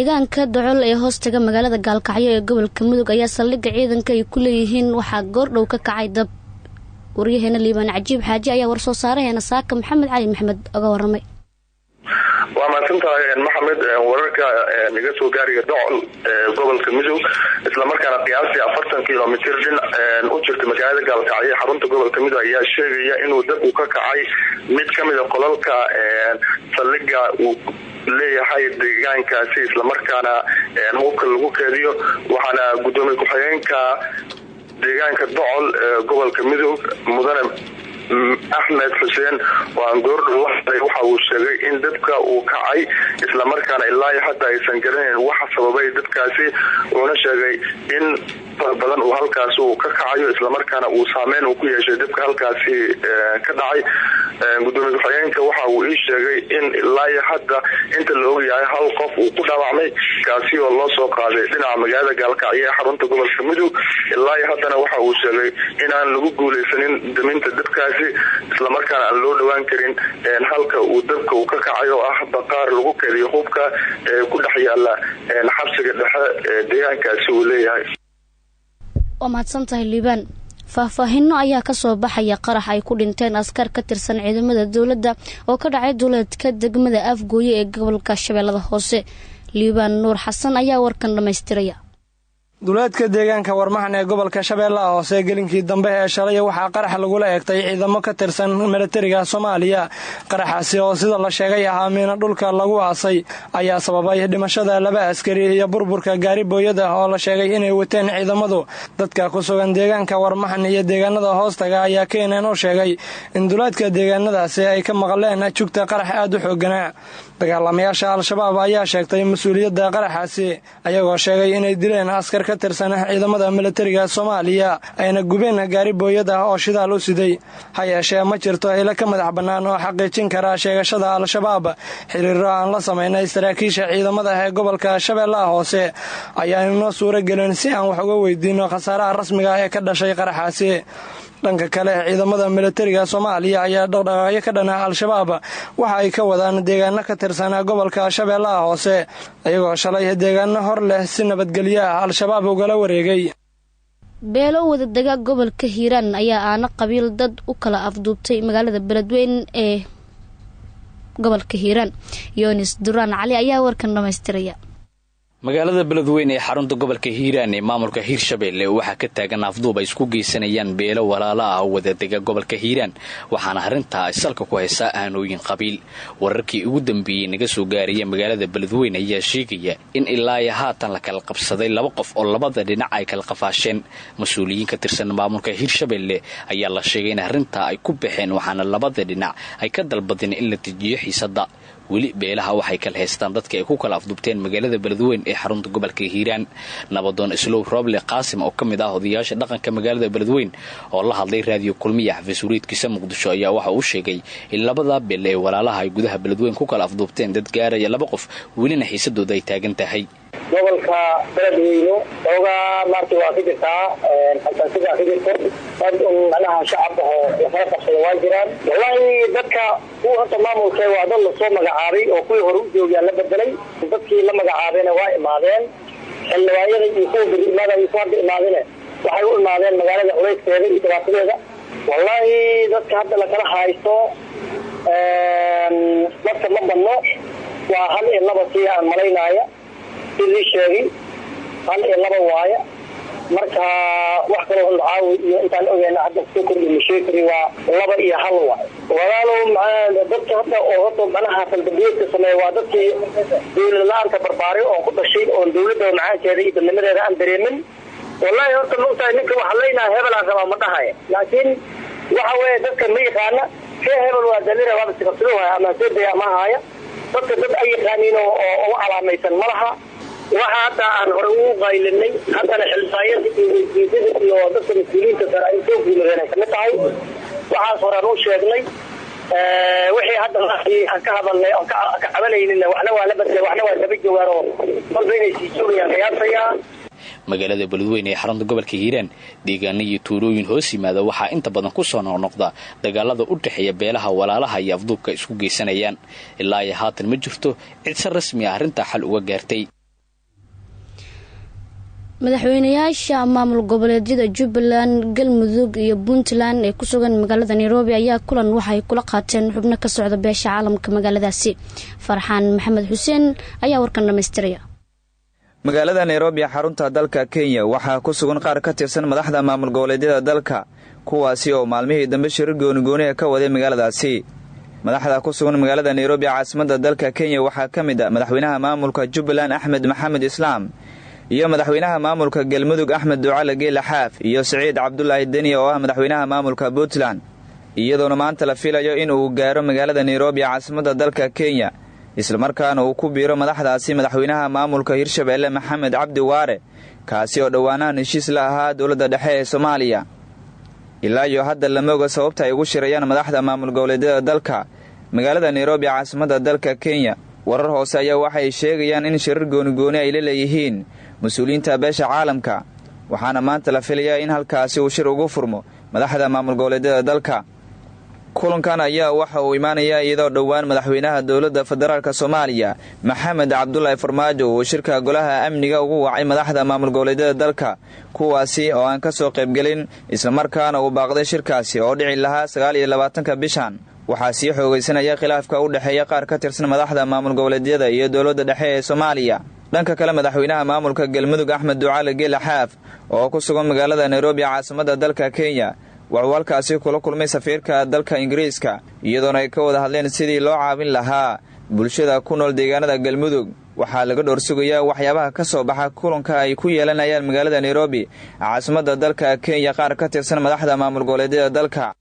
Deegaanka Docol ee hoostaga magaalada Gaalkacyo ee gobolka Mudug ayaa saldhigga ciidanka ay ku leeyihiin waxaa goordhow ka kacay dab. Waryaheena Liibaan Cajiib Xaaji ayaa warsoo saaraheena saaka Maxamed Cali Maxamed oga waramay. Waa mahadsantahay, Maxamed. Wararka naga soo gaaraya Docol ee gobolka Mudug, islamarkaana qiyaastii 40 kilomitir dhin u jirta magaalada Gaalkacyo, xarunta gobolka Mudug, ayaa sheegaya inuu dab uu ka kacay mid kamida qolalka saldhiga uu leeyahay deegaankaasi, islamarkaana hubka lagu keediyo. Waxaana gudoomiye ku-xigeenka deegaanka Docol ee gobolka Mudug, mudane Axmed Xuseen, oo aan goordhow waxa uu sheegay in dabka uu kacay, islamarkaana ilaa hadda aysan garanayn waxa sababay dabkaasi. Wuxuuna sheegay in fara badan uu halkaasi uu ka kacayo, islamarkaana uu saameyn uu ku yeeshay dabka halkaasi ka dhacay. Gudoomiye ku-xigeenka waxa uu ii sheegay in ilaa hadda inta la ogyahay hal qof uu ku dhaawacmay, kaasi oo loo soo qaaday dhinaca magaalada Gaalkacyo ee xarunta gobolka Mudug. Ilaa haddana waxa uu sheegay inaan lagu guuleysanin daminta dabkaasi, islamarkaana aan loo dhawaan karin halka uu dabka uu ka kacay, oo ah baqaar lagu kediyo hubka ee ku dhex yaala xabsiga dhexe ee deegaankaasi uu leeyahay. Waa mahadsantahay, Liibaan. Faahfaahino ayaa kasoo baxaya qarax ay ku dhinteen askar ka tirsan ciidamada dowladda oo ka dhacay duleedka degmada Afgooye ee gobolka Shabeellada Hoose. Liibaan Nuur Xasan ayaa warkan dhammaystiraya. Duleedka deegaanka Warmaxan ee gobolka Shabeellaha Hoose gelinkii dambe ee shalay waxaa qarax lagula eegtay ciidamo ka tirsan milatariga Soomaaliya. Qaraxaasi oo sida la sheegay ahaa miina dhulka lagu aasay ayaa sababay dhimashada laba askari iyo burburka gaari booyada oo la sheegay inay wateen ciidamadu. Dadka ku sugan deegaanka Warmaxan iyo deegaanada hoostaga ayaa KNN u sheegay in duleedka deegaanadaasi ay ka maqleen jugta qarax aad u xooganaa. Dagaalamayaasha Al-Shabaab ayaa sheegtay mas-uuliyadda qaraxaasi, ayagoo sheegay inay dileen askar ka tirsan ciidamada milatariga Soomaaliya, ayna gubeen gaari booyad ah oo shidaal u siday. Ha yeeshee, ma jirto ilo ka madax bannaan oo xaqiijin kara sheegashada Al-Shabaab. Xiriiro aan la samaynay saraakiisha ciidamada ee gobolka Shabeellaha Hoose ayaan inoo suuro gelin si aan wax uga weydiino khasaaraha rasmiga ah ee ka dhashay qaraxaasi. Dhanka kale, ciidamada milatariga Soomaaliya ayaa dhaqdhaqaaqyo ka dhana Al-Shabaab waxa ay ka wadaan deegaano ka tirsan gobolka Shabeellaha Hoose, iyagoo shalay deegaano hor leh si nabadgelyo ah Al-Shabaab ugala wareegay. Beelo wadadega gobolka Hiiraan ayaa aana qabiil dad u kala afduubtay magaalada Beledweyn ee gobolka Hiiraan. Yonis Duraan Cali ayaa warkan dhamaystiraya. Magaalada Beledweyne ee xarunta gobolka Hiiraan ee maamulka Hiirshabelle waxaa ka taagan afduub ay isku geysanayaan beelo walaalo ah oo wadadega gobolka Hiiraan, waxaana arrintaa ay salka ku haysaa aanooyin qabiil. Wararkii ugu dambeeyey naga soo gaaraya magaalada Beledweyne ayaa sheegaya in ilaa iyo haatan la kala qabsaday laba qof oo labada dhinac ay kala qafaasheen. Mas-uuliyiin ka tirsan maamulka Hiirshabelle ayaa la sheegay in arrintaa ay ku baxeen, waxaana labada dhinac ay ka dalbadeen in la dejiyo xiisadda. Weli beelaha waxay kala haystaan dadka ay ku kala afduubteen magaalada Beledweyne ee xarunta gobolka Hiiraan. Nabadoon Islow Roble Qaasim oo ka mid ah odayaasha dhaqanka magaalada Beledweyne oo la hadlay Raadiyo Kulmiya xafiis wariidkiisa Muqdisho ayaa waxa uu sheegay in labada beel ee walaalaha ay gudaha Beledweyne ku kala afduubteen dad gaaraya laba qof, welina xiisadooda ay taagan tahay. Gobolka Beledweyne xoogaa maarta waa ka jirtaa xasaasida ka jirto. Dad un macnaha shacab ahoo lakala qabsada waa jiraan. Wallahi, dadka kuwa horta maamulka waa dad lasoo magacaabay oo kuwii hore u joogaa la bedelay. Dadkii la magacaabayna waa imaadeen. Xildhibaanyada iyo kuwa beri imaada iyo kuwa hadda imaadeen waxay u imaadeen magaalada culayskeeda iyo dhibaatadeeda. Wallahi, dadka hadda lakala haysto dadka ma badno, waa hal iyo laba sii aan malaynaya. Si lii sheegay, hal iyo laba waaya. Marka wax kaloo caawi iyo intaan ogeyna hadda kusoo kordhi ma sheegi kari, waa laba iyo hal waay. Walaalow, dadka hadda oo horta macnaha faldambiyeedka sameeya waa dadkii dawlad la-aanta barbaaray oo ku dhashay, oon dawladda macaankeeda iyo dadnimadeeda aan dareemin. Wallahi, horta ma ogtahay, ninka waxa leynaha hebel aan rabaa ma dhahaya, laakiin waxa weeye dadka ma yaqaana see hebel waa dalira waaba sikabsado haya ama soo daya ama haya. Dadka dad ay yaqaaniin oo u calaamaysan ma laha. Waxa hadda aan hore ugu qaylinay, haddana xildhibaanyada iyo wasiirada iyo dadka mas-uuliyiinta sare ay soo guuladeen ay kamid tahay, waxaas horaan u sheegnay. Wixii hadda aan ka hadalnay oon ka cabanaynina, waxna waa la bedelay, waxna waa daba joogaan oo kolba inay sii joogayaan qiyaasayaa. Magaalada Beledweyne ee xarunta gobolka Hiiraan, deegaano iyo tuulooyin hoos yimaada waxaa inta badan ku soo noqnoqda dagaalada u dhexeeya beelaha walaalaha iyo afduubka isku geysanayaan. Ilaa iyo haatan ma jirto cid si rasmi ah arrintaa xal uga gaartay. Madaxweynayaasha maamul goboleedyada Jubbaland, Galmudug iyo Puntland ee ku sugan magaalada Nairobi ayaa kulan waxay kula qaateen xubno ka socda beesha caalamka magaaladaasi. Farxaan Maxamed Xuseen ayaa warkan dhamaystiraya. Magaalada Nairobi, xarunta dalka Kenya, waxaa ku sugan qaar ka tirsan madaxda maamul goboleedyada dalka, kuwaasi oo maalmihii dambe shirar goonigooniha ka waday magaaladaasi. Madaxda ku sugan magaalada Nairobi, caasimadda dalka Kenya, waxaa ka mid a madaxweynaha maamulka Jubbaland Axmed Maxamed Islaam iyo madaxweynaha maamulka Galmudug Axmed Ducale Geela Xaaf iyo Siciid Cabdulaahi Deni oo ah madaxweynaha maamulka Puntland, iyadoona maanta la filayo in uu gaaro magaalada Nairobi, caasimadda dalka Kenya, islamarkaana uu ku biiro madaxdaasi madaxweynaha maamulka Hirshabeelle Maxamed Cabdi Waare, kaasi oo dhowaanahan heshiis la ahaa dowladda dhexe ee Soomaaliya. Ilaa iyo hadda lama oga sababta ay ugu shirayaan madaxda maamul goboleedyada dalka magaalada Nairobi, caasimadda dalka Kenya. Warar hoose ayaa waxay sheegayaan in shirar goonigooni ay la leeyihiin mas-uuliyiinta beesha caalamka, waxaana maanta la filayaa in halkaasi uu shir ugu furmo madaxda maamul goboleedyada dalka. Kulankan ayaa waxa uu imaanayaa iyadoo dhowaan madaxweynaha dowladda federaalk Soomaaliya Maxamed Cabdulaahi Farmaajo uu shirka golaha amniga ugu wacay madaxda maamul goboleedyada dalka, kuwaasi oo aan ka soo qaybgelin, islamarkaana uu baaqday shirkaasi oo dhici lahaa 29-ka bishan. Waxaa sii xoogaysanaya khilaafka u dhexeeya qaar ka tirsan madaxda maamul goboleedyada iyo dowladda dhexe ee Soomaaliya. Dhanka kale, madaxweynaha maamulka Galmudug Axmed Ducaale Geela Xaaf oo ku sugan magaalada Nairobi, caasimadda dalka Kenya, wuxuu halkaasi kula kulmay safiirka dalka Ingiriiska, iyadoona ay ka wada hadleen sidii loo caawin lahaa bulshada ku nool deegaanada Galmudug. Waxaa laga dhowr sugayaa waxyaabaha ka soo baxa kulanka ay ku yeelanayaan magaalada Nairobi, caasimadda dalka Kenya, qaar ka tirsan madaxda maamul goboleedyada dalka.